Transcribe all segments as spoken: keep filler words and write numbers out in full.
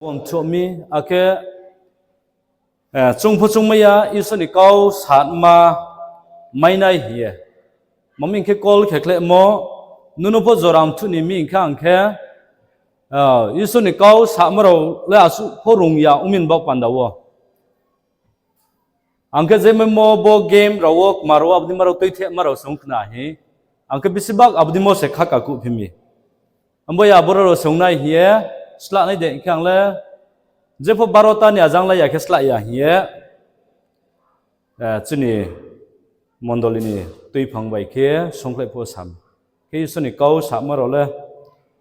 Bo mthuh mi, akhe, eh, chung pho chung mai ya, Isor ni kau sama mai nai hing ye. Mami hing khe call khe khlaimo, nung no pho jora mthuh ni mi hing khe ang khe, eh, Isor ni kau sama rao le asuh pho rung ya ong mi ni baoh panda wo. Ang khe je maimo bo game rao wo, kma rao wo, abo dei ma rao tuithema rao se ong khna hing. Ang khe bisi bak abo dei mo se kha kakuh phi mi. Abo ya aboro rao se ong nai hing ye, slah nai de hing khe ang le, jepho barota ni ajang lai ya khe slah ya hing ye, eh, chini mondoli ni tuiphang bai khe songkhlai pho sam. Khe Isor ni kau sama rao le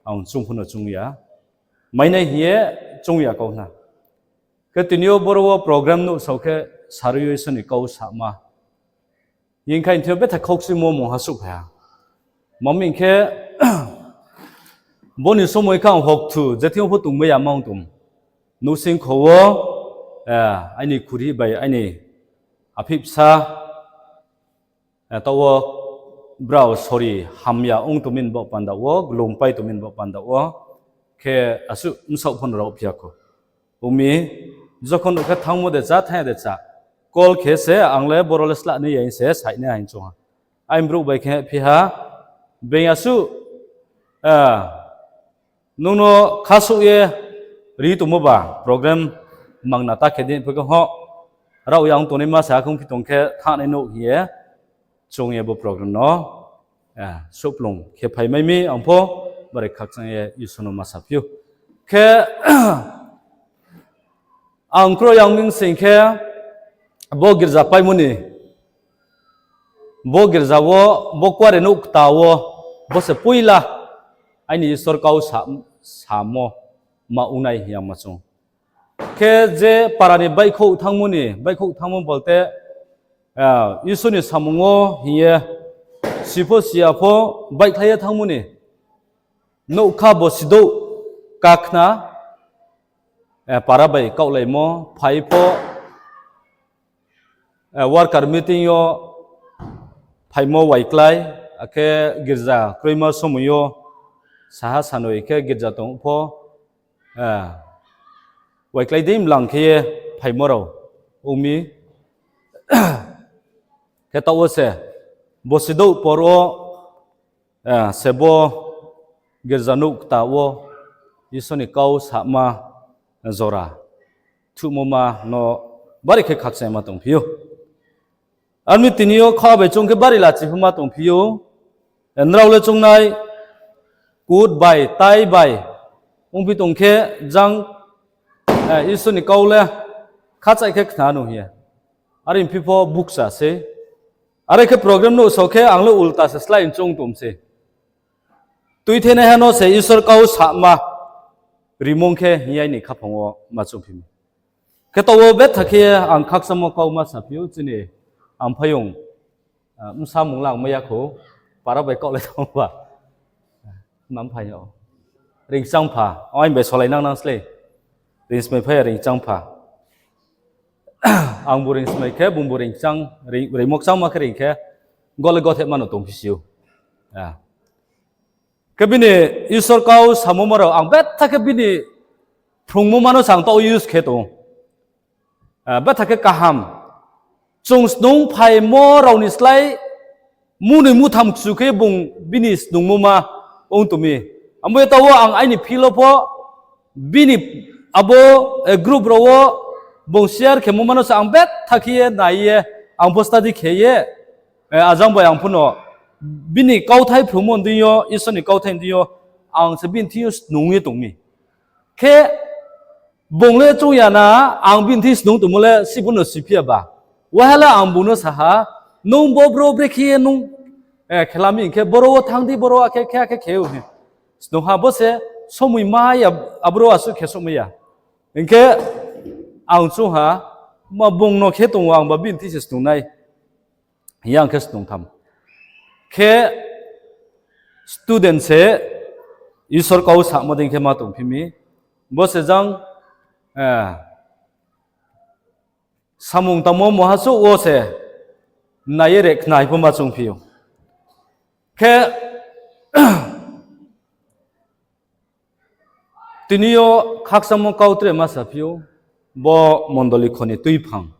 ang chung pho no chung ya. Mai nai hing ye chung ya kau hna. Khe tini yo boro wo program nuhsao khe sarui yo Isor ni kau sama. Hing khe thing yo betha khaukchuimo mungha suhphai ha. Mami hing khe, bo ni somoi khe ang hokthu, je thing yo pho tongmai ya ma ong tong. Nouhsing kho wo, eh, aini khuri bai aini aphihbsa, eh, taoh wo brao sori hamya ong tongmi ni baoh panda wo, glumpai tongmi ni baoh panda wo, khe asuh bsaoh pho no rao phi ya kho. Ong mi, jokhon nuh khe thanngmo de cha, thanng ya de cha. Call khe se, ang le boro le slah nai ya hing se, saih nai hing chung ha. Aini brouh bai khe phi ha, being asuh, eh, nung no khasouh ye ri tongmo ba, program mangna ta khe di, pho khe ho, rao yang tongnaima se akhe ongphi tong khe thanng nai nuh hing ye, chung ye bo program no, eh, souhplung khe phai mai mi, ang pho bari khakchang ye Isor no ma saphi ou. Khe, ang kro yang ming sing khe, bo girza paimo ni, bo girza wo, bo kuarenouh kta wo, bo se poila aini Isor kau sa-, samo ma ong nai hing ye ang ma chung. Khe je para ni baihkhouh thanngmo ni, baihkhouh thanngmo bolte, ah, Isor ni samung wo hing ye, si pho si ya pho, baihkhlai ye thanngmo ni, nougkha bo sidouh kakhna, eh, para bai kaohlaimo, phai pho, eh, worker meeting yo phaimo waiklái, akhe girza kroima somoi yo saha sanoi khe girza tong pho, eh, waiklái dei mlang khe ye phaimo rao ong mi. Khe taoh wo se, bo sidouh por wo, eh, se bo girza nouh kta wo Isor ni kau sama jora thuhmo ma no bari khe khakchangma tongphi ou. Ar mi tini yo kha bai chung khe bari lachi pho ma tongphi ou. Eh, nrao le chung nai, kut bai, tai bai, ongphi tong khe jang, eh, Isor ni kau le khachaih khe khna nung hing ye. Are phi pho bukcha sei. Are khe program nuhsao khe ang le ulta se slái chung tong sei. Tuithenaiha no se Isor kau sama rimung khe hing ye aini khaphang wo ma chungphi mi. Khe taoh wo betha khe ang khakchangmo kau ma saphi ou chini amphaiyong, ah, bsa mung lang mai ya kho, para bai kaohlai thanng ba. Mamphai yo. Ringchangpha, aini bai solai nang nang slái. Ringsmai phai ya Ringchangpha. Angbu ringsmai khe, bungbu ringchang, ring-, ringmo kchangma khe ring khe, gole gothe ma no tongphi si ou. Ah. Khe bini Isor kau samoma rao ang betha khe bini phrungmoma no se ang taoh use khe tong ou. Ah, betha khe kaham. Chung snung phaimo rao ni slái munoi mutham kchu khe bung bini snungmoma ong tong mi. Abo ye taoh wo ang aini field wo pho bini abo, eh, group rao wo bung share khemoma no se ang betha khe ye nai ye, ang pho study khe ye, eh, ajang bai ang pho no bini kauthai phrungmo deing yo, Isor ni kauthai deing yo, ang se bini thing yo snung ye tong mi. Khe bung le chung ya na, ang bini thing snung tongmo le si pho no siphi ya ba. Waha le ang bung no sa ha, nung bo bro brekhe ye nung, eh, khe la mi hing khe, boro wo thanng di, boro wo akhe khe, akhe khe ou hing. Snung ha bo se, somoi mai ya, aboro asuh khe somoi ya. Hing khe, ang chung ha, ma bung no khe tong ou, ang ba bini thing se snung nai. Hing ye ang khe snung tham. Khe student se Isor kau samo dei khe ma tongphi mi. Bo se jang, eh, samung tangmo muha suh wo se nai ye re khnai pho ma chungphi ou. Khe Tini yo khakchangmo kau tre ma saphi ou, bo mondoli kho ni tuiphang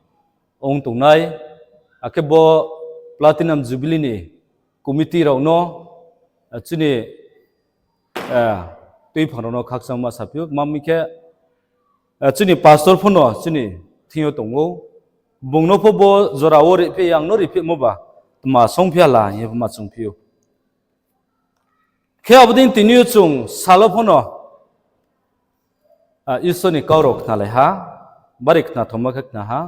ong tongnai, akhe bo Platinum Jubilee ni committee rao no, chini tuiphang rao no khakchangma saphi ou, tma hing khe, chini pastor pho no chini thing yo tong ou, bung no pho bo jora wo riphi, ang no riphimo ba, tma songphi ha la hing ye ma chungphi ou. Khe abo dei tini yo chung sal wo pho no Isor ni kau rao khnalai ha, bari khnathoma khe khna ha.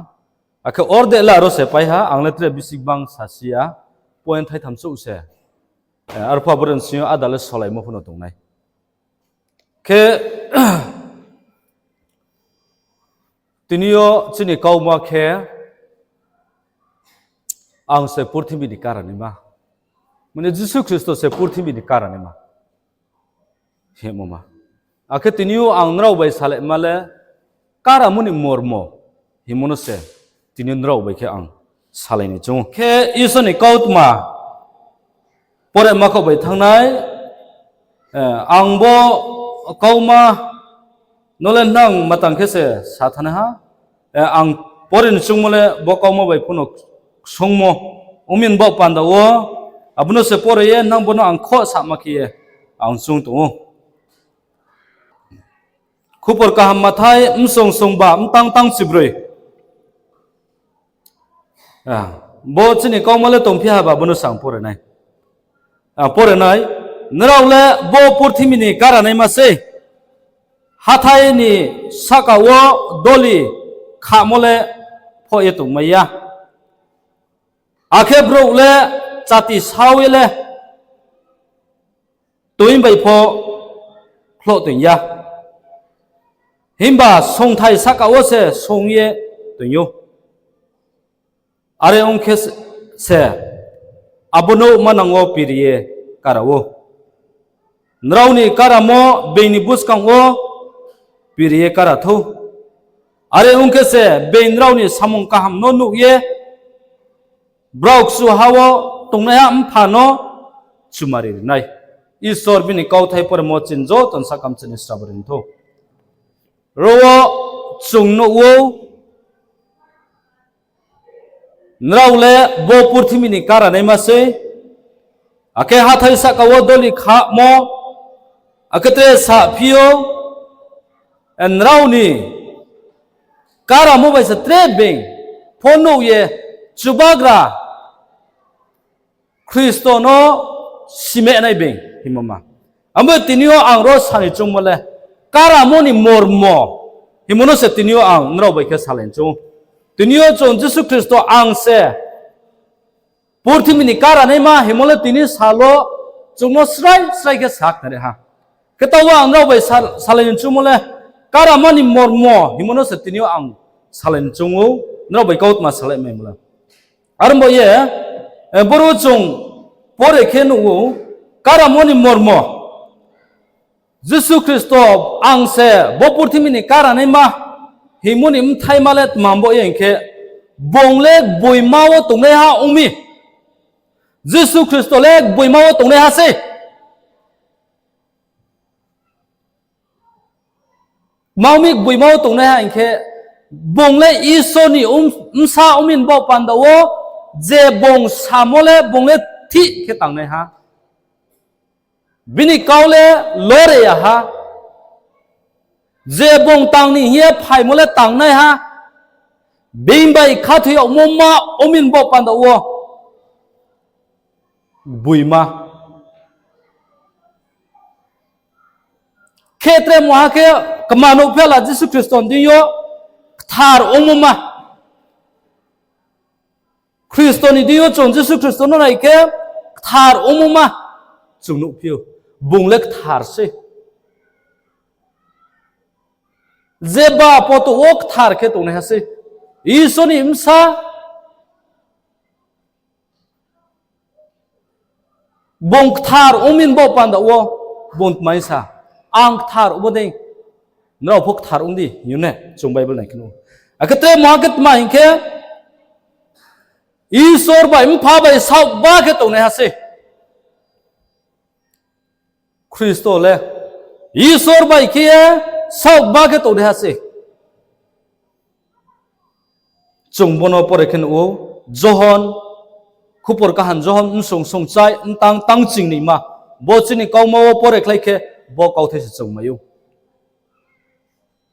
Akhe ordek le aro se pai ha, ang le tre bisi gbang sasi ya, point thaitham chouh se. Arphuh abo ni sing yo ada le solaimo pho no tongnai. Khe tini yo chini kauma khe, ang se purthimbi ni karanaima. Mane Jisu Khristo se purthimbi ni karanaima hingmo ma. Akhe tini yo ang nrao bai salaima le karamo ni mormo hingmo no se tini yo nrao bai khe ang salai ni choung ou. Khe Isor ni kautma pore ma khaoh bai thanngnai, ang bo kauma no le nang matang khe se sa thanng ha, ang pore ni choungmo le bo kauma bai pho no ksungmo ongmi ni baoh panda wo, abo no se pore ye nang bo no ang khoh sama khe ye ang choung tong ou. Khupor kaham Mathai bsong songba mtang tang chibroi. Bo chini kauma le tongphi ha ba, bo no sang pore nai. Pore nai, nrao le bo purthimbi ni karanaima sei. Hathái ni sahka wo doli khamo le phoh ye tongmai ya. Akhe brouh le chati sao ye le toing bai pho khloh toing ya. Himba songthai sahka wo se song ye toing ou. Are ong khe se, abo nouh manang wo piri ye kara ou. Nrao ni karamo being ni buskang wo piri ye kara thou. Are ong khe se, being nrao ni samung kaham no nuh ye, brao kchuha wo tongnaiha Mpha no chumari ri nai. Isor bini kauthai poremo chini joto ni sahka wo chini srabo ri thou. Ro wo chung nuh ou, nrao le bo purthimbi ni karanaima sei, akhe hathái sahka wo doli khamo, akhe tre saphi ou, nrao ni karamo bai se tre being pho nuh ye Chubagra Khristo no simehnai being hingmo ma. Abo tini yo ang ro sa ni choungmo le, karamo ni mormo hingmo no se tini yo ang nrao bai khe salai ni choung ou. Tini yo chung Jisu Khristo ang se purthimbi ni karanaima hingmo le tini sal wo chung no srai srai khe sakhnari ha. Khe taoh wo ang nrao bai salai ni choungmo le, karamo ni mormo hingmo no se tini yo ang salai ni choung ou, nrao bai kautma salai maimo le. Are bo ye, boro chung pore khe nuh ou, karamo ni mormo. Jisu Khristo ang se bo purthimbi ni karanaima hingmo ni bthaima le tma bo ye hing khe, bung le gboima wo tongnaiha ong mi. Jisu Khristo le gboima wo tongnaiha sei. Tma ong mi gboima wo tongnaiha hing khe, bung le Isor ni bsa ong mi ni baoh panda wo, je bung samo le bung le thih khe tangnaiha. Bini kau le lore ya ha. Je bung tang ni hing ye phaimo le tangnaiha. Being bai khathoi yagmo ma ong mi ni baoh panda wo gboima. Khe tre mungha khe kma nuhphi ya la Jisu Khristo ni deing yo kthar ongmo ma. Khristo ni deing yo chung Jisu Khristo no nai khe kthar ongmo ma chung nuhphi ou. Bung le kthar sei. Jeba poto wo kthar khe tongnaiha sei. Isor ni bsa bung kthar ong mi ni baoh panda wo bung tma sa, ang kthar ongmo dei, nrao pho kthar ong di, hing ye ne chung Bible nai khe nuh ou. Akhe tre mungha khe tma hing khe, Isor bai Mpha bai saohba khe tongnaiha sei. Khristo le Isor bai khe ye saohba khe tongnaiha se. Chung bono pore khe nuh ou, Johon, Khupor Kaham Johon, bsung sungchai, mtang tang chingnima. Bo chini kauma wo pore khlai khe, bo kauthai se chung mai ou.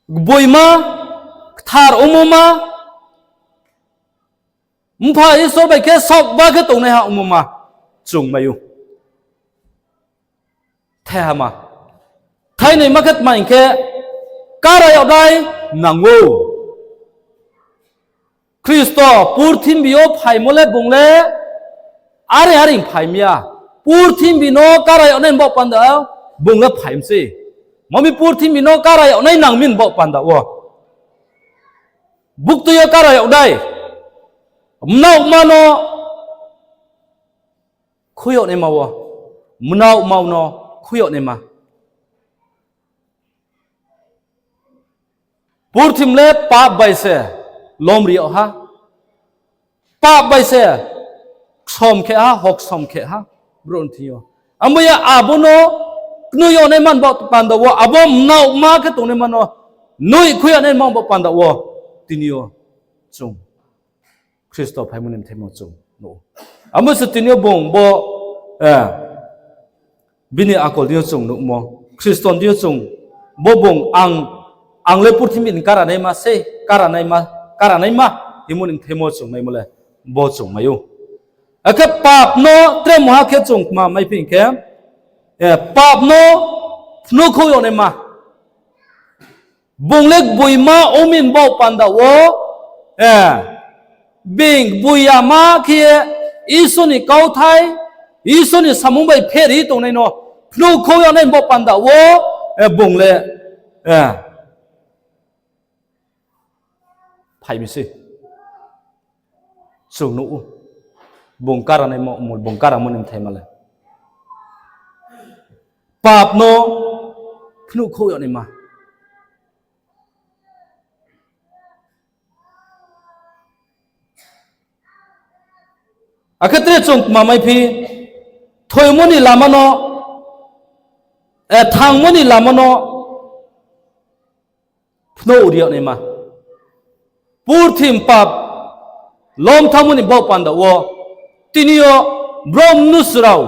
Gboima, kthar ongmo ma, Mpha Isor bai khe saohba khe tongnaiha ongmo ma chung mai ou. Thehama. Thainaima khe tma hing khe, kara yag nai nang ou. Khristo purthimbi yo phaimo le bung le are are phai mi ya. Purthimbi no kara yag nai ni baoh panda bung le phai mi sei. Mami purthimbi no kara yag nai nang mi ni baoh panda wo. Buktui yo kara yag nai. Mnaohma no khui yag naima wo. Mnaohma no khui yag naima. Purthimbi le pap bai se lomri yag ha. Pap bai se ksom khe ha, hoksom khe ha, brouh ni thing yo. Abo ye abo no knoi yag naima ni baoh panda wo, abo mnaohma khe tongnaima no noih khui yag naima ni baoh panda wo, tini yo chung Khristo phaimo ni mthaimo chung nuh ou. Abo se tini yo bung bo, bini akol deing yo chung nuhmo. Khristo deing yo chung, bo bung ang, ang le purthimbi ni kara naima sei, kara naima, kara naima hingmo ni mthaimo chung maimo le, bo chung mai ou. Akhe pap no tre mungha khe chung kma maiphi hing khe, pap no phnuhkhouh yag naima. Bung le gboima ong mi ni baoh panda wo, being gboiyama khe Isor ni kauthai, Isor ni samung bai pheri tongnai no phnuhkhouh yag nai ni baoh panda wo, bung le phai mi sei. Chung nuh ou. Bung kara naimo, bung karamo ni mthaima le. Pap no phnuhkhouh yag naima. Akhe tre chung kma maiphi, thoimo ni lama no, thangmo ni lama no, phnuh ri yag naima. Purthimbi pap lomthamo ni baoh panda wo, tini yo brouh mnusu rao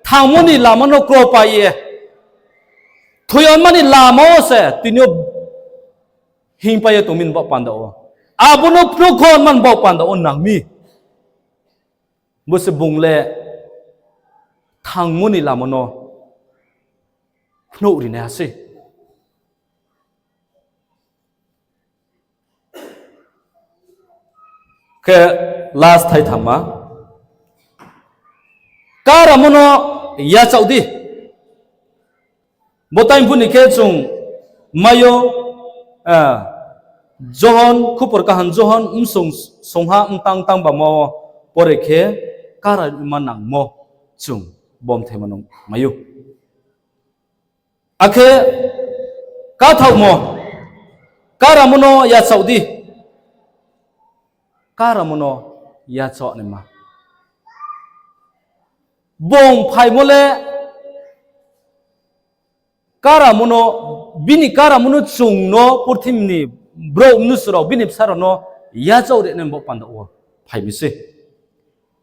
thangmo ni lama no kropai ye, thoi yagma ni lama wo se tini yo hingpai ye tong mi ni baoh panda wo. Abo no phnuhkhouh yagma ni baoh panda wo nang mi. Bo se bung le thangmo ni lama no phnuh ri naiha sei. Khe last thaithamma, karamo no yachaoh di. Bo time phuh ni khe chung mai ou, Johon, Khupor Kaham Johon, bsung sungha mtang tang bama wo pore khe kara ma nangmo chung bo mthaima no mai ou. Akhe kathaohmo, karamo no yachaoh di. Karamo no yachaoh naima. Bung phaimo le karamo no, bini karamo no chung no purthimbi ni brouh mnusu rao, bini bsa rao no yachaoh ri nai ni baoh panda wo phai mi sei.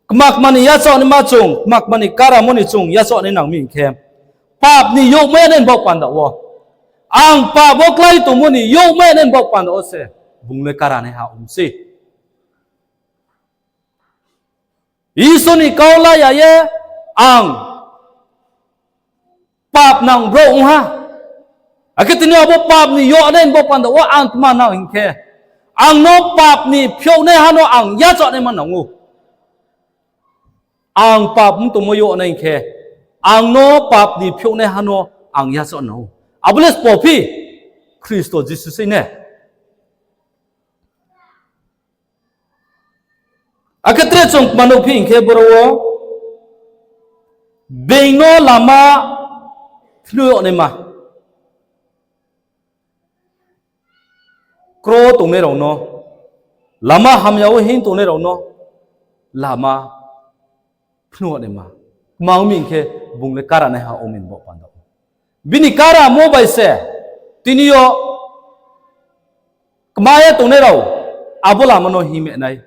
Kma kma ni yachaoh naima chung, kma kma ni karamo ni chung yachaoh nai nang mi hing khe, pap ni youhmai ya nai ni baoh panda wo, ang pap wo klái tongmo ni youhmai ya nai ni baoh panda wo se bung le kara naiha ong sei. Isor ni kau la ya ye ang papnang brouh ong ha. Akhe tini abo pap ni youhnai ni baoh panda wo ang tma nang hing khe, ang no pap ni phiouhnaiha no ang yachaoh naima nang ou. Ang pap ong tongmo youhnai hing khe, ang no pap ni phiouhnaiha no ang yachaoh nang ou. Abo le sbo phi? Khristo Jisu sei ne. Akhe tre chung kma nuh phi hing khe boro wo, being no lama phnuh yag naima. Kro tongnai rao no, lama hamya wo hing tongnai rao no lama phnuh yag naima. Kma ong mi hing khe, bung le kara naiha ong mi ni baoh panda wo. Bini karamo bai se Tini yo kma ye tongnai rao abo lama no hingmeh nai.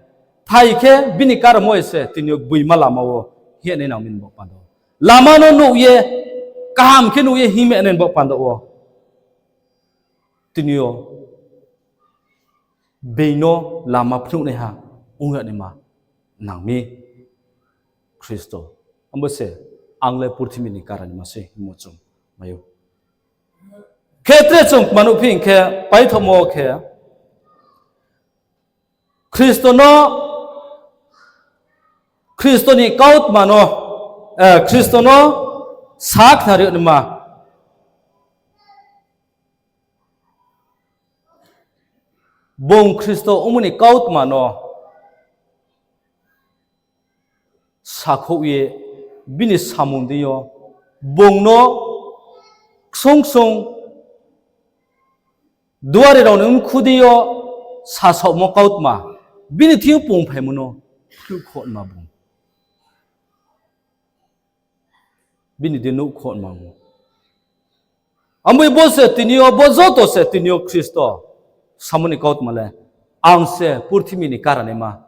Phai khe bini karamo se tini yo gboima lama wo hing ye nai nang mi ni baoh panda wo. Lama no nuh ye, kaham khe nuh ye hingmeh nai ni baoh panda wo. Tini yo being no lama phnuhnaiha ong ya naima nang mi Khristo. Abo se ang le purthimbi ni karanaima se hingmo chung mai ou. Khe tre chung kma nuhphi hing khe, paithohmo khe, Khristo no, Khristo ni kautma no, eh, Khristo no sakhnari naima. Bung Khristo ongmo ni kautma no sakhouh ye, bini samung deing yo, bung no ksung ksung duari rao ni mkhu deing yo sasaohmo kautma, bini thing yo pungphaimo no phnuhkhouhma bung. Bini deing nuhkhouhma bung. Abo bo se tini yo, bo joto se tini yo Khristo samo ni kautma le, ang se purthimbi ni karanaima.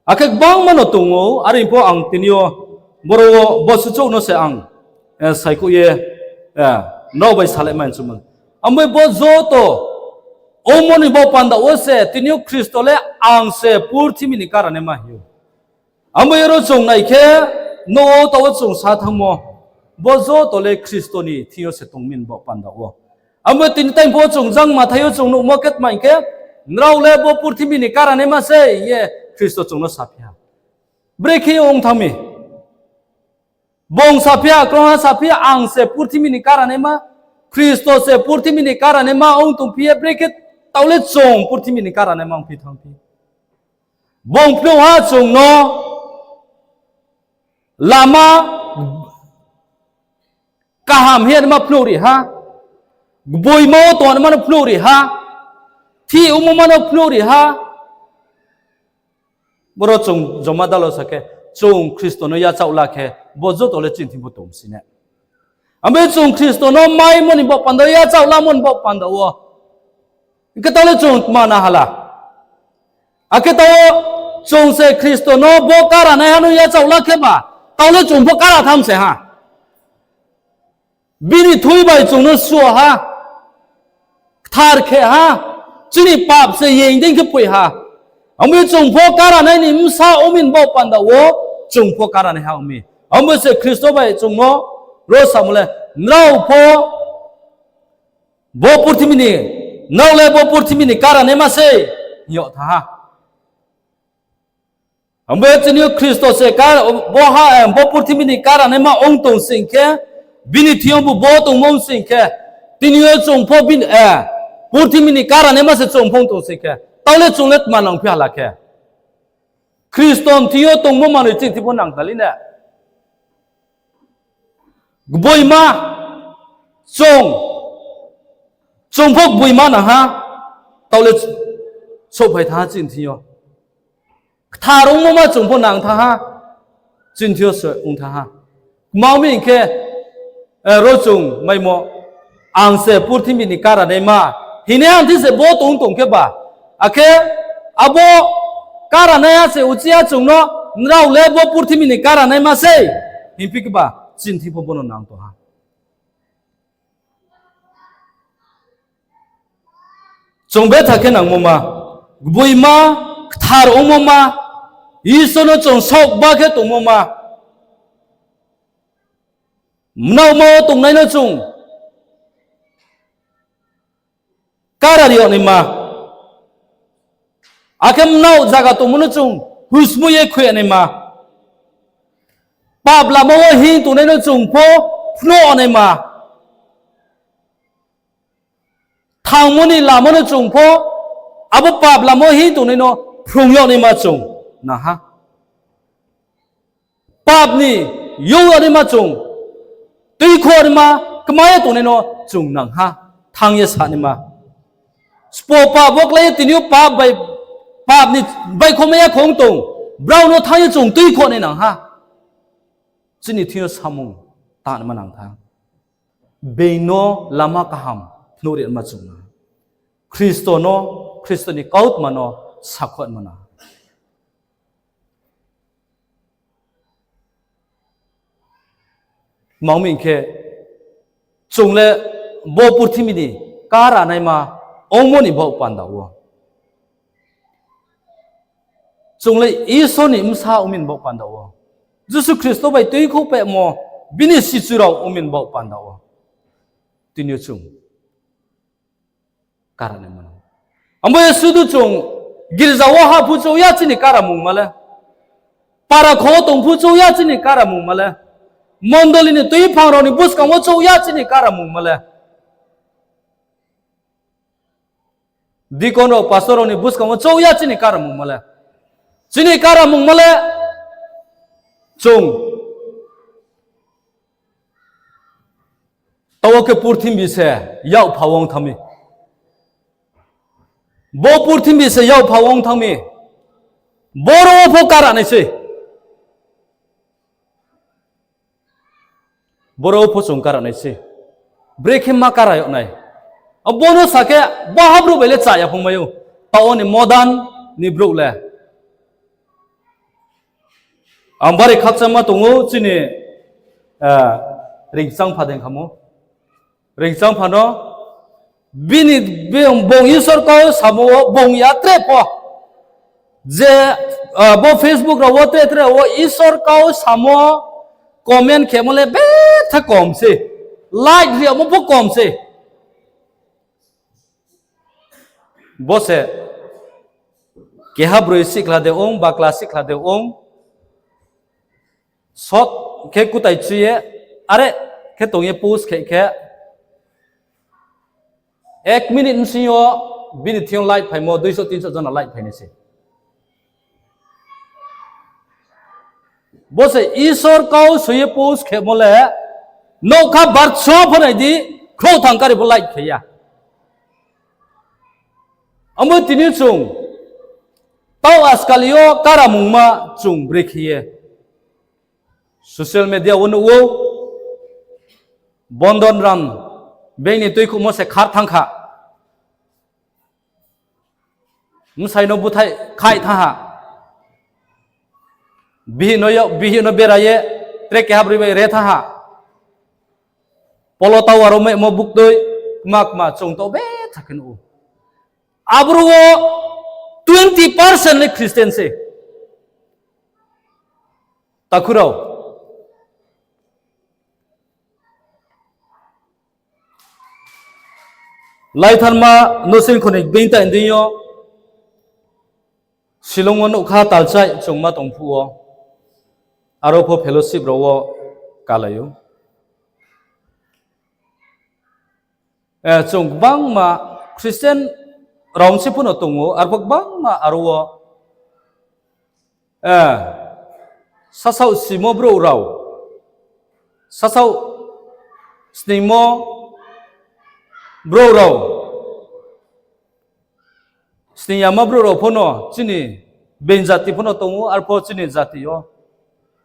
Akhe gbangma no tong ou, are pho ang tini yo boro wo bo suchouh no se ang, eh, saikhouh ye, eh, nrao bai salaimai chumo. Abo bo joto ongmo ni baoh panda wo se tini yo Khristo le ang se purthimbi ni karanaima hing ou. Abo aro chung nai khe, nouh wo taoh wo chung sa thanngmo, bo joto le Khristo ni thing yo se tong mi ni baoh panda wo. Abo tini time pho chung jang mathai yo chung nuhmo khe tma hing khe, nrao le bo purthimbi ni karanaima se hing ye Khristo chung no saphi ha. Brekhe ong thanng mi. Bung saphi ha, krungha saphi ha, ang se purthimbi ni karanaima, Khristo se purthimbi ni karanaima ong tongphi ye, brekhe taoh le chung purthimbi ni karanaima ongphi thanngphi. Bung phnuh ha chung no lama kaham hing ye naima phnuh ri ha, gboima wo tongnaima no phnuh ri ha, thih ongmo ma no phnuh ri ha. Boro chung joma dalo sa khe, chung Khristo no yachaoh la khe, bo joto le chini thing pho tong si nai. Abo chung Khristo no maimo ni baoh panda wo, yachaoh lamo ni baoh panda wo. Hing khe taoh le chung tma na hala. Akhe taoh chung se Khristo no bo karanaiha no yachaoh la khe ba, taoh le chung pho kara tham se ha. Bini thui bai chung no sua ha, kthar khe ha, chini pap se yeng dei khe poi ha. Abo chung pho karanai ni bsa ong mi ni baoh panda wo, chung pho karanaiha ong mi. Abo se Khristo bai chung no ro samo le, nrao pho bo purthimbi ni, nrao le bo purthimbi ni karanaima se hing yag thanng ha. Abo chini Khristo se kar-, bo ha, eh, bo purthimbi ni karanaima ong tong sing khe, bini thing yo bu bo tongmo ong sing khe, tini yo chung pho bini, eh, purthimbi ni karanaima se chung pho ong tong sing khe, taoh le chung le tma nangphi hala khe. Khristo ni thing yo tongmo manoi chini thing pho nang tali na. Gboima, chung, chung pho gboima nang ha, taoh le souhphai thanng ha chini thing yo. Kthar ongmo ma chung pho nang thanng ha, chini thing yo se ong thanng ha. Kma mi hing khe, eh, ro chung maimo, ang se purthimbi ni karanaima, hing ye ang thi se bo tong tong khe ba. Akhe abo karanaiha se uchih ha chung no, nrao le bo purthimbi ni karanaima sei, hingphi khe ba, chini thing pho bo no nang tong ha. Chung betha khe nangmo ma, gboima, kthar ongmo ma, Isor no chung saohba khe tongmo ma, mnaohma wo tongnai no chung kara ri yag naima, akhe mnaoh zaga tongmo no chung husmu ye khui yag naima, pap lama wo hing tongnai no chung pho phnuh yag naima, thangmo ni lama no chung pho, abo pap lama wo hing tongnai no phrung yag naima chung nang ha. Pap ni youh yag naima chung, tuikhouh naima, kma ye tongnai no chung nang ha, thanng ye sa naima. Sbo pap wo klái ye tini yo pap bai, pap ni baihkhouhmai ya khong tong, brao no thanng ye chung tuikhouh nai nang ha. Chini thing yo samung tangnaima nang tha. Being no lama kaham nuh ri ma chung na. Khristo no, Khristo ni kautma no sakhouh ma na. Tma hing khe, chung le bo purthimbi ni karanaima ongmo ni baoh panda wo, chung le Isor ni bsa ongmi ni baoh panda wo, Jisu Khristo bai tuikhouh pehmo bini sichu rao ongmi ni baoh panda wo, tini yo chung karanaima no. Abo ye sudu chung girza wo hah phu chouh ya chini karamungma le, para kho wo tong phu chouh ya chini karamungma le, mondoli ni tuiphang rao ni buskang wo chouh ya chini karamungma le, deacon rao, pastor rao ni buskang wo chouh ya chini karamungma le. Chini karamungma le chung taoh wo khe purthimbi se yakpha ong thanng mi. Bo purthimbi se yakpha ong thanng mi. Boro wo pho karanai sei. Boro wo pho chung karanai sei. Brekhe ma kara yag nai. Abo no sa khe, baha brouh bai le chaya phung mai ou. Taoh wo ni modern ni brouh le. Ang bari khakchangma tong ou chini, eh, Ringchangpha dei khamo. Ringchangpha no, bini, bung Isor kau samo wo bung ya tre pho. Je, eh, bo Facebook rao wo tre tre wo Isor kau samo comment khemo le betha kom sei. Like ri yagmo pho kom sei. Bo se keha broi sihkhla de ong, bakla sihkhla de ong, short khe kutai chu ye, are khe tong ye post khe khe, ek minute bsing yo bini thing yo like phaimo duiso tinso jona like phainai se. Bo se Isor kau soi ye post khemo le, nougkha barso pho nai di, khrouhtham kari pho like khe ya. Abo tini chung, taoh askali yo karamungma chung brekhe ye social media wo nuh ou, Bondon Ram bank ni tuikhouhmo se khar thanng kha. Bsai no búthaih khaih thanng ha. Bihih no yo, bihih no bera ye, tre keha broi bai re thanng ha. Polo tower wo mehmo buktui, kma kma chung taoh betha khe nuh ou. Aboro wo twenty percent le Christian se. Takhu rao. Laithanma Nursing Khoni beingta ni deing yo, Shillong wo nougkha talchai chung ma tong phuh wo, aro pho fellowship rao wo kalai ou. Eh, chung gbangma Christian rao se pho no tong ou, arphuh gbangma aro wo, eh, sasaoh simo brouh rao, sasaoh sningmo brouh rao, sning yama brouh rao pho no chini being jati pho no tong ou, arphuh chini jati yo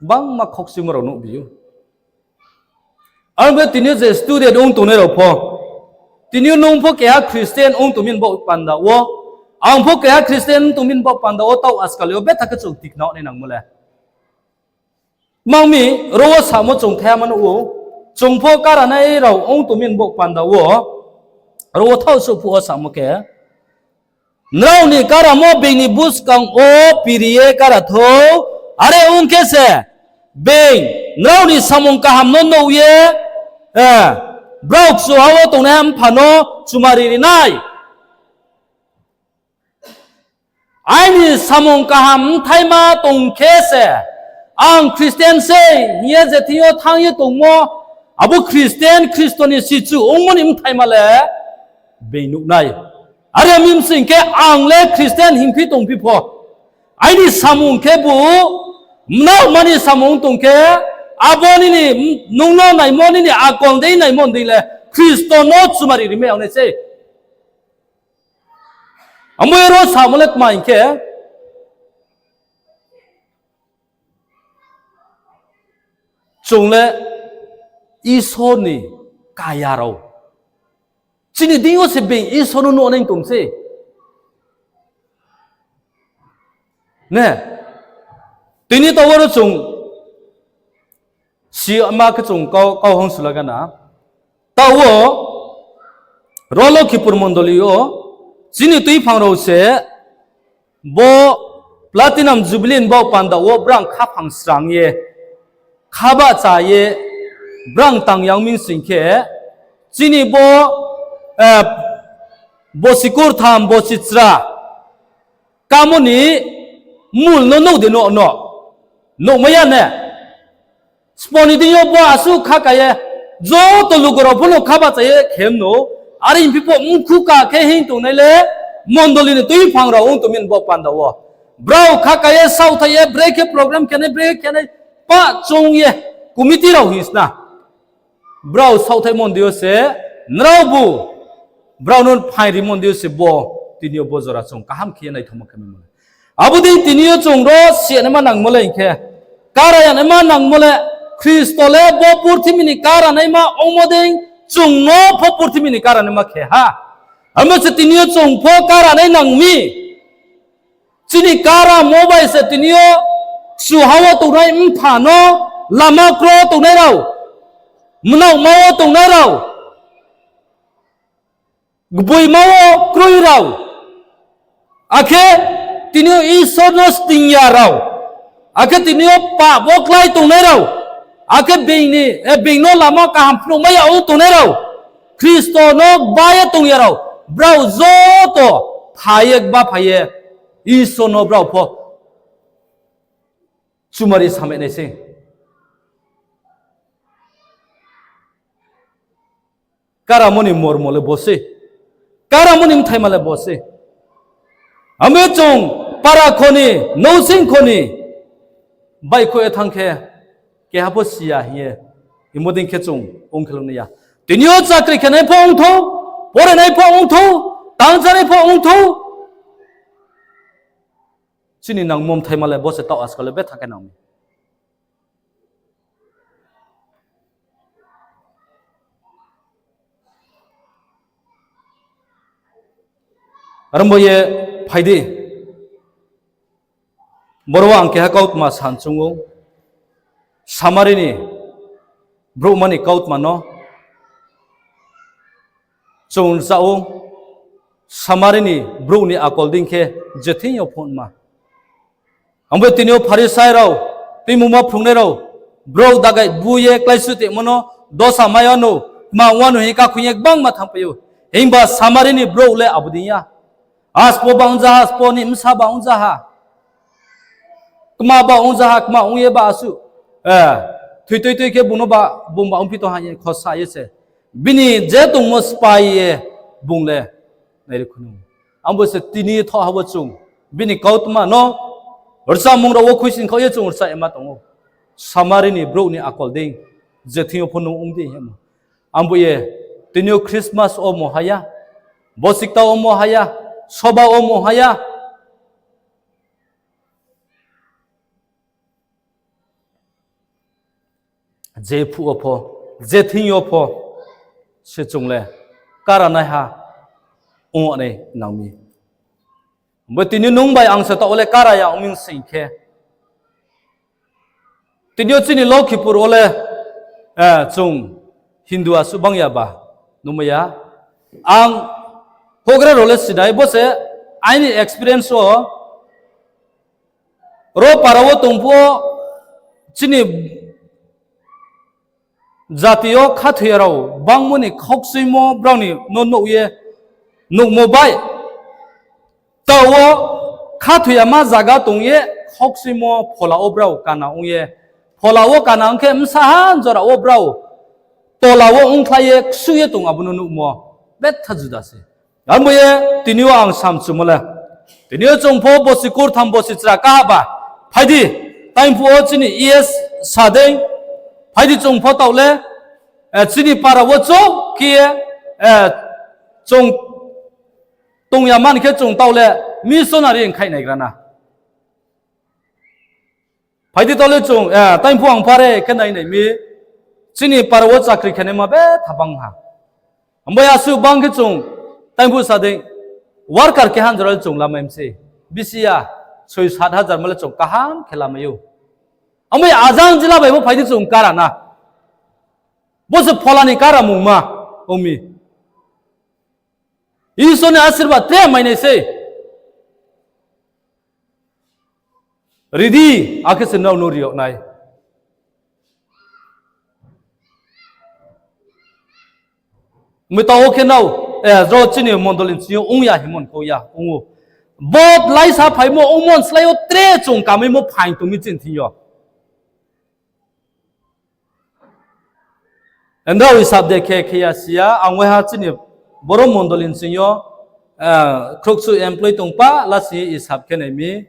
gbangma khoksimo rao nuhbi ou. Aro bo tini yo je student ong tongnai rao pho, tini yo nung pho keha Christian ong tongmi ni baoh panda wo, ang pho keha Christian ong tongmi ni baoh panda wo taoh askali yo betha khe chung tikna nai nangmo le. Tma hing mi, ro wo samo chung thaiha ma nuh ou, chung pho karanai rao ong tongmi ni baoh panda wo, ro wo thaoh souh phuh wo samo khe, nrao ni karamo being ni buskang wo piri ye kara thou, are ong khe se, being nrao ni samung kaham no nuh ye, eh, brao kchuha wo tongnaiha Mpha no chumari ri nai. Aini samung kaham bthaima tong khe se, ang Christian sei hing ye je thing yo thanng ye tongmo, abo Christian, Khristo ni sichu ongmo ni bthaima le being nuh nai. Are mi bsing khe ang le Christian hingphi tongphi pho, aini samung khebu mnaohma ni samung tong khe, abo nini, nung no naimo nini akol dei naimo dei le Khristo no chumari rimai yag nai sei. Abo ye ro samo le tma hing khe, chung le Isor ni kaya rao. Chini deing yo se being Isor no nuh nai tong se. Ne? Tini taoh wo ro chung si ma khe chung kau, kau hang sula gana. Taoh wo, ro Lokhipur mondoli yo, chini tuiphang rao se, bo Platinum Jubilee ni baoh panda wo brang khaphang srang ye, khabahcha ye, brang tang yang mi sing khe, chini bo, eh, bosi kurtham, bosi chra, kamo ni mul no nuh de nuh no, nuhmai ya ne. Sbo ni deing yo bo asuh khaka ye, joto lugu rao pho no khabahcha ye khem no, are phi pho mkhu ka khe hing tongnai le, mondoli ni tuiphang rao ong tong mi ni baoh panda wo. Brao khaka ye, saohthaih ye, brekhe program khe nai, brekhe khe nai, pah choung ye, committee rao hing sna. Brao saohthaih mondoli yo se, nraobu, brao no phaing ri mondoli yo se bo, tini yo bo jora chung kaham khe ye naithaoma khe mai mo le. Abo dei tini yo chung ro si ya naima nangmo le hing khe, kara ya naima nangmo le, Khristo le bo purthimbi ni kara naima ongmo dei, chung no pho purthimbi ni kara naima khe ha. Amo se tini yo chung pho kara nai nang mi. Chini karamo bai se tini yo kchuha wo tongnai mpha no, lama kro tongnai rao, mnaohma wo tongnai rao, gboima wo kroi rao, akhe tini yo Isor no sting ya rao, akhe tini yo pap wo klái tongnai rao, akhe being ni, eh, being no lama kaham phnuhmai ya ong tongnai rao, Khristo no gba ye tong ya rao, brao joto phai ye gba phai ye, Isor no brao pho chumari samai nai se. Karamo ni mormo le bo se. Karamo ni mthaima le bo se. Amo chung para kho ni, nousing kho ni, baihkhouh ye thanng khe, keha pho si ya hing ye, imo dei khe chung ong khe lo nai ya. Tini yo chakri khenai pho ong thou, porenai pho ong thou, tangchanai pho ong thou. Chini nangmo mthaima le bo se taoh askal le betha khe nang mi. Aro bo ye phai di. Boro wo ang keha kautma san choung ou. Samari ni brouhma ni kautma no chung rza ou. Samari ni brouh ni akol dei khe je thing yo phunma. Abo tini yo Pharisai rao, tuimungma phrungnai rao, brouh dagai bu ye kláisuh tongmo no dosa mai ya no, kma ong ya no hing ye kakhoing ye gbangma thanngpai ou. Himba Samari ni brouh le abo dei ya. Asbo ba ongja ha, asbo ni bsa ba ongja ha. Kma ba ongja ha, kma ong ye ba asuh. Eh, thoi toi toi khe bung no ba, bung ba ongphi tong ha hing ye khosa ye se. Bini je tongmo sphái ye bung le nai ri khunu. Abo se tini thoh ha wo chung bini kautma no rchamung rao wo khuisoing khaoh ye chung rcha yama tong ou. Samari ni brouh ni akol dei, je thing yo pho nung ong di hingmo. Abo ye tini yo Christmas wo mo ha ya, bosikta wo mo ha ya, soba wo mo ha ya. Je phuh wo pho, je thing yo pho, se chung le karanaiha ong nai nang mi. Bo tini nung bai ang se taoh wo le kara ya ong mi sing khe, tini yo chini Lokhipur wo le, eh, chung Hindu asuh bang ya ba, nungmai ya. Ang houhgra rao le sinai, bo se aini experience wo, ro para wo tong phuh wo chini jati yo khathoiya rao bangmo ni khaukchuimo brao ni no nuh ye nuhmo bai, taoh wo khathoiyama zaga tong ye khaukchuimo phola wo brao kana ong ye, phola wo kana ong khe bsa ha jora wo brao tola wo ongkhlai ye ksuh ye tong abo no nuhmo betha juda se. Abo ye tini yo ang samchumo le, tini yo chung pho bosi kurtham bosi chra kaha ba, phai di, taiphuh wo chini E S sa dei, phai di chung pho taoh le, eh, chini para wo chouh khe ye, eh, chung tong ya man khe chung taoh le missionary ongkhai naigra na. Phai di taoh le chung, eh, taiphuh ang phare khe nai nai mi, chini para wo chakri khenaima betha bang ha. Abo asuh bang khe chung, taingphuh sa dei, worker keha jora le chung lamai mi se. Bisi ya, soi sat hajar ma le chung kaham khe lamai ou. Abo ajang jila bai pho phai di chung kara na. Bo se phola ni karamungma ong mi. Isor ni asirbad tre mainai sei. Ridi, akhe se nrao no ri yag nai. Mui taoh wo khe nrao, eh, ro chini mondoli ni sing yo ong ya hingmo ni kau ya, ong ou. Bo laisa phaimo ongmo ni slái yo tre chung kamaimo phaing tong mi chini thing yo. Nrao hisab de khe khe ya si ya, ang waiha chini boro mondoli ni sing yo, eh, khrouhsuh employee tong pa, lasing ye hisab khe nai mi,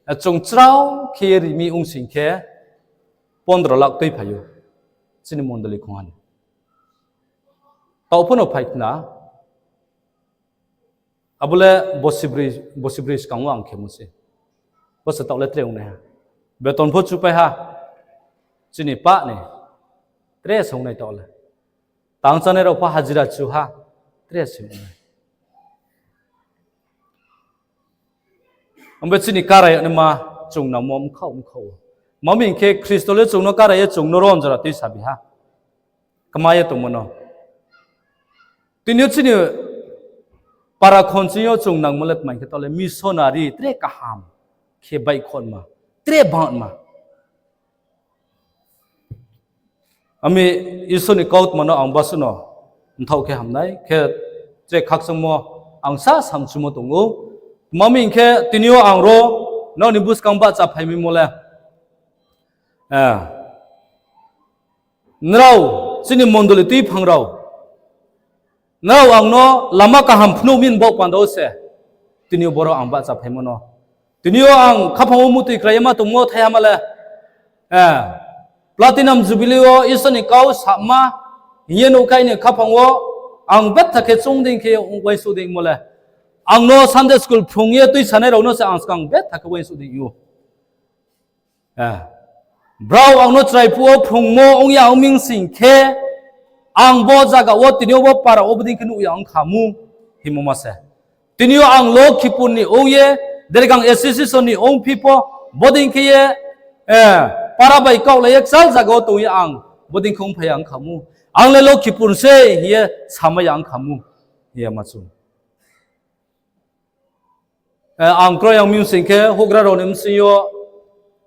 eh, chung chrao khe ye ri mi ong sing khe, pondro lakh tuiphai ou, chini mondoli khongha ni. Taoh pho no phai khna, abo le bosibroi, bosibroi skang wo ang khemo se. Bo se taoh le tre ongnaiha. Beton pho chupai ha. Chini pah ni. Tre se ongnai taoh le. Tang chánai rao pho hajira chu ha. Tre se ongnai. Abo chini karai yagnaima chung nangmo mkhaoh mkhaoh ou. Tma hing khe Khristo le chung no karai ye chung no ron jora tuisa bi ha. Kma ye tongmo no. Tini yo chini para khon ching yo chung nangmo le tma hing khe taoh le missionary tre kaham khe baihkhouhma, tre bangma. Ami Isor ni kautma no ang basuh no mthaoh khe hamnai khe tre khakchangmo ang sa samchumo tong ou. Tma hing khe tini yo ang ro nrao ni buskang bahchaphaimimo le, eh, nrao chini mondoli tuiphang rao, nrao ang no lama kaham phnuh mi ni baoh panda wo se tini yo boro ang bahchaphaimo no. Tini yo ang khaphang wo muhtoi krai ye ma tongmo thaiha ma le, eh, Platinum Jubilee wo Isor ni kau sama hing ye nuhkha aini khaphang wo ang betha khe choung dei khe uaingsouh dei mo le. Ang no Sunday school phrung ye tuisanai rao no se ang skang betha khe uaingsouh dei ou. Eh, brao ang no chrai phuh wo phrungmo ong ya ong mi sing khe, ang bo zaga wo tini yo bo para wo bodei khe nuh ya ong kha mu, hingmo ma se. Tini yo ang Lokhipur ni ong ye, Dergang Association ni ongphi pho, bodei khe ye, eh, para bai kaohlai ye kchal zaga wo tong ye ang bodei khe ongphai ya ong kha mu. Ang le Lokhipur se hing ye samai ya ong kha mu, hing ye ma chung. Eh, ang kroi yang mi sing khe, houhgra rao ni bsing yo,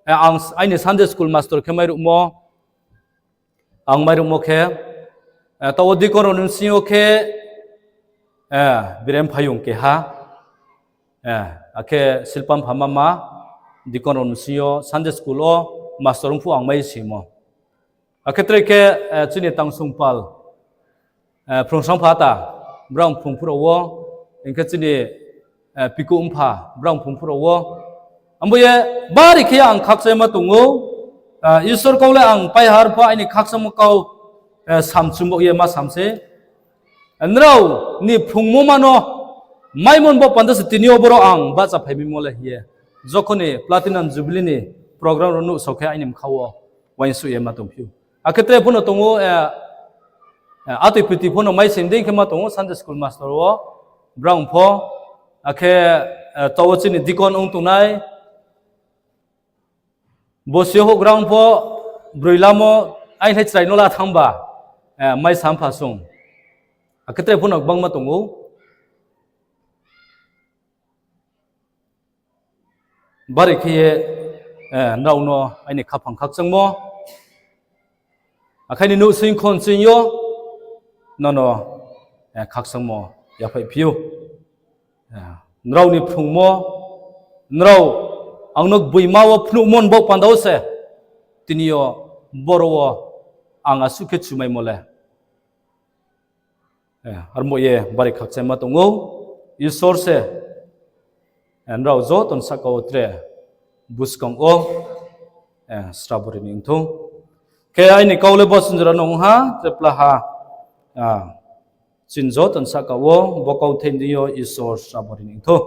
eh, ang s-, aini Sunday school master khe mairuhmo, ang mairuhmo khe, eh, taoh wo deacon rao ni bsing yo khe, eh, Birem Phayung keha, eh, akhe Silpam Phamama, deacon rao ni bsing yo Sunday school wo master ongphuh ang mai simo. Akhe tre khe, eh, chini Tangsung Pal, eh, Phrungsang Phata, brao phrung phuh rao wo, hing khe chini, eh, Piku Mpha, brao phrung phuh rao wo. Abo ye bari khe ang khakchangma tong ou, eh, Isor kau le ang paihar pho aini khakchangma kau, eh, samchumbo ye ma sam se. Nrao ni phrungmo ma no maimo ni baoh panda se tini yo boro ang bahchaphaimimo le hing ye. Jokhon ni Platinum Jubilee ni program rao nuhsao khe aini mkha wo uaingsouh ye ma tongphi ou. Akhe tre pho no tong ou, eh, eh, atoi piti pho no mai sing dei khe ma tong ou Sunday school master wo, brao pho, akhe, eh, taoh wo chini deacon ong tongnai, bo se houhgra pho, broi lamo, aini chrai no la thanng ba, eh, mai sampha sung. Akhe tre pho no gbangma tong ou. Bari khe ye, eh, nrao no aini khaphang khakchangmo. Akhe ni nuhsing khon sing yo, nono, eh, khakchangmo yaphaihphi ou. Eh, nrao ni phrungmo, nrao ang no gboima wo phnuhmo ni baoh panda wo se, tini yo boro wo ang asuh khe chumaimo le. Eh, armo ye bari khakchangma tong ou, Isor se, eh, nrao joto ni sahka wo tre buskang wo, eh, srabo ri ni ong thou. Khe aini kau le bo sinjora no ong ha, tre pla ha, ah, chini joto ni sahka wo bo kauthai ni deing yo Isor srabo ri ni ong thou.